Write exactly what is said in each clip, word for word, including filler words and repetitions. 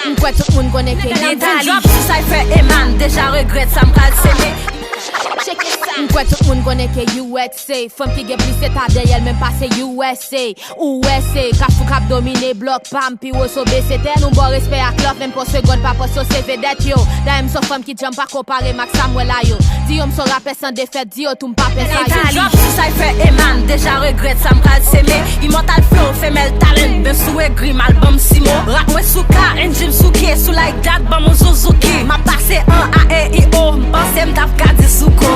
M kwè tout moun konnen ke Gen drop sou sa y fè Eman deja regrèt sa m pral seme. M kwè tout moun konnen ke U X A fanm ki gen plis eta dèyè l menm pase U S A. U S A, kafou k ap domine blòk pa m, pi wo so bese tè nou ba w respè ak love, menm pa w segond pa panse w se vedèt yo. Dayè m se yon fanm ki djanm pa konpare m ak sa m wè la yo. Di yo m se yon rapè san defèt, di yo tou m pa pè sa yo. Drop sou sa y fè Eman deja regrèt sa m pral seme. Immortal Flow, Femèl Talent, ben sou egri m al ban m simo. Rap mwen sou ka, N G m sou ke, sou like dat ban m yon Suzuki. M ap pase an A E I O, m panse m t ap gade sou ko.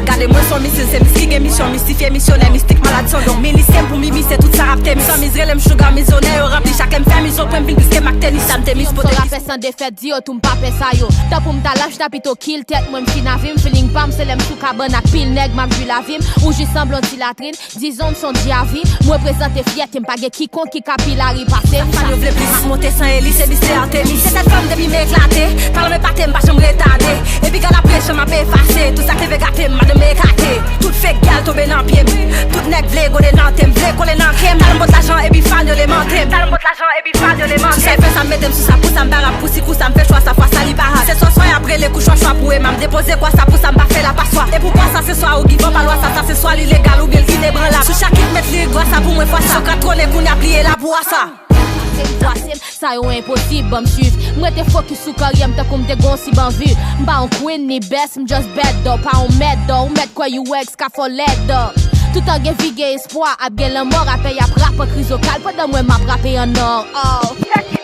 Gade mwen se yon misil, se mis ki gen misyon, mistifye misyonè, mistik malad san don. Milisye m pou mimisye tout sa rap te mis. San mis rele m chouga mizyonè, yo ranpli chak lè m fè miz yo pran m vin plis ke m ak tenis sa m te mis Se pote yon rapè san defèt, di yo tou m pa pè sa yo. Tan pou m ta lach ta pito kill tèt mwen m fin avi m, feeling pa m se lè m sou kabann ak pil nèg m ap jwi lavi m. Ou jis sanble yon ti latrin, dizon m se yon dyavi. M reprezante fyète m, pa gen kikonk ki ka pi lari pase m. Fan yo vle plis, monte san elis, se bis se Artemis. Se tèt fanm depi m eklate, talon m epate, m pa janm retade. Epi gad apre jan m ap efase, tout sa k leve gate m, madanm ekate. Tout fake gyal tonbe nan pye m, tout nèg vle gode nan te m, vle kole nan ke m. Talon m pot lajan epi fan yo lemante m. Talon m pot lajan epi fan yo lemante m. Sou sa y fè sa m mete m sou sa pou sa m pa rap pou si kou sa m fè chwa sa fwa sa li pa rap. Se swa swa y ap rele kou chwa chwa pou Eman m depoze kwa sa pou sa m pa fè la paswa. E pou kwa sa se swa ou ki van pa lwa sa, sa se swa li legal oubyen l inebranlab. Sou chak hit met lirik bwa sa pou mwen fwa sa. Sokrat twone kounye a pliye la pou wa sa. Sa yo enposib, ban m swiv. M rete fokis sou karyè m tankou m te gon sib anvi. M pa yon queen ni best, m just bad though. Pa yon mèt though, ou mèt kwè U X ka fò lèd though. Toutan gen vi gen espwa, ap gen lanmò, rapè y ap rap an krizokal pandan mwen m ap rape an nò. Oh.